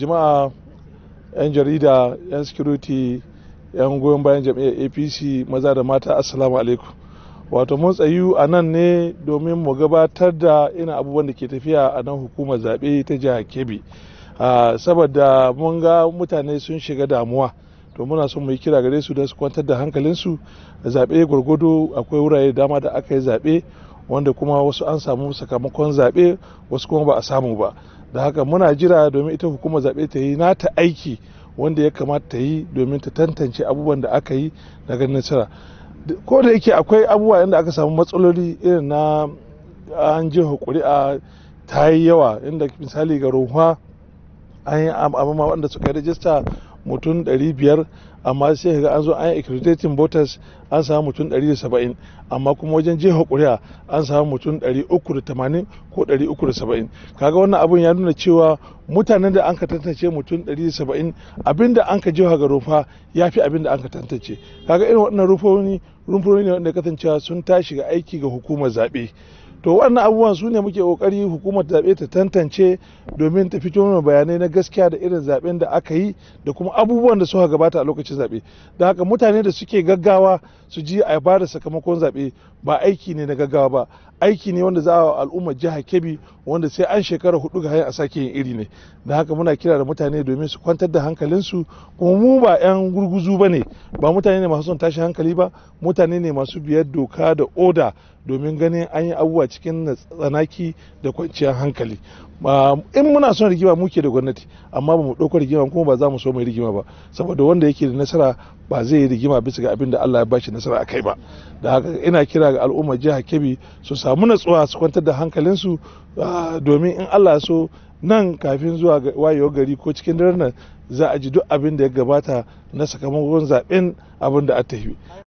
Jama'a, 'yan jarida, 'yan security, 'yan goyon bayan jam'iyyar APC, maza da mata, assalamu alaikum. Wato mun tsayu a nan ne domin mu gabatar da irin abubuwan da ke tafiya a nan hukumar zaɓe ta jihar Kebbi. Saboda mun ga mutane sun shiga damuwa, to muna son mu yi kira gare su don su kwantar da hankalinsu. Zaɓe gwargwado, akwai wurare dama da aka yi zaɓe wanda kuma wasu an samu sakamakon zaɓe, wasu kuma ba a samu ba. Da haka muna jira domin ita hukumar zaɓe ta yi nata aiki wanda ya kamata ta yi domin ta tantance abubuwan da aka yi na ganin nasara. Ko da yake akwai abubuwa inda aka samu matsaloli irin na an jefa ƙuri'a ta yi yawa, inda misali ga Runwa an yi amma wanda suka yi rajista mutum 500, amma sai ga an zo an yi accrediting voters an samu mutum 170, amma kuma wajen jefa ƙuri'a an samu mutum 380 ko 370. Kaga wannan abun ya nuna cewa mutanen da an ka tantance mutum 170, abinda an ka jefa ga rumfa ya fi abinda an ka tantance. Kaga irin waɗannan rumfoni ne wanda kasancewa sun tashi ga aiki ga hukumar zaɓe. To wannan abubuwan su ne muke kokari hukumar zaɓe ta tantance domin ta fito mana bayanai na gaskiya da irin zaɓen da aka yi da kuma abubuwan da suka gabata a lokacin zaɓe. Da haka mutane da suke gaggawa su ji a bada sakamakon zaɓe, ba aiki ne na gaggawa ba, aiki ne wanda za a al'ummar jihar Kebbi wanda sai an shekara 4 ga hanyar a sake yin iri ne. Da haka muna kira da mutane domin su kwantar da hankalinsu, kuma mu ba 'yan gurguzu ba ne, ba mutane ne masu son tashin hankali ba, mutane ne masu biyar doka da oda domin ganin an yi abubuwa cikin tsanaki da kwanciyar hankali. In muna son rigima muke da gwamnati, amma ba mu ɗauko rigima kuma ba za mu so mai rigima ba, saboda wanda yake da nasara ba zai yi rigima bisa ga abin da Allah ya bashi nasara a kai ba. Da haka ina kira ga al'ummar jihar Kebbi su samu natsuwa, su kwantar da hankalinsu, domin in Allah so nan kafin zuwa wayewar gari ko cikin daren nan za a ji duk abin da ya gabata na sakamakon zaben abin da aka yi.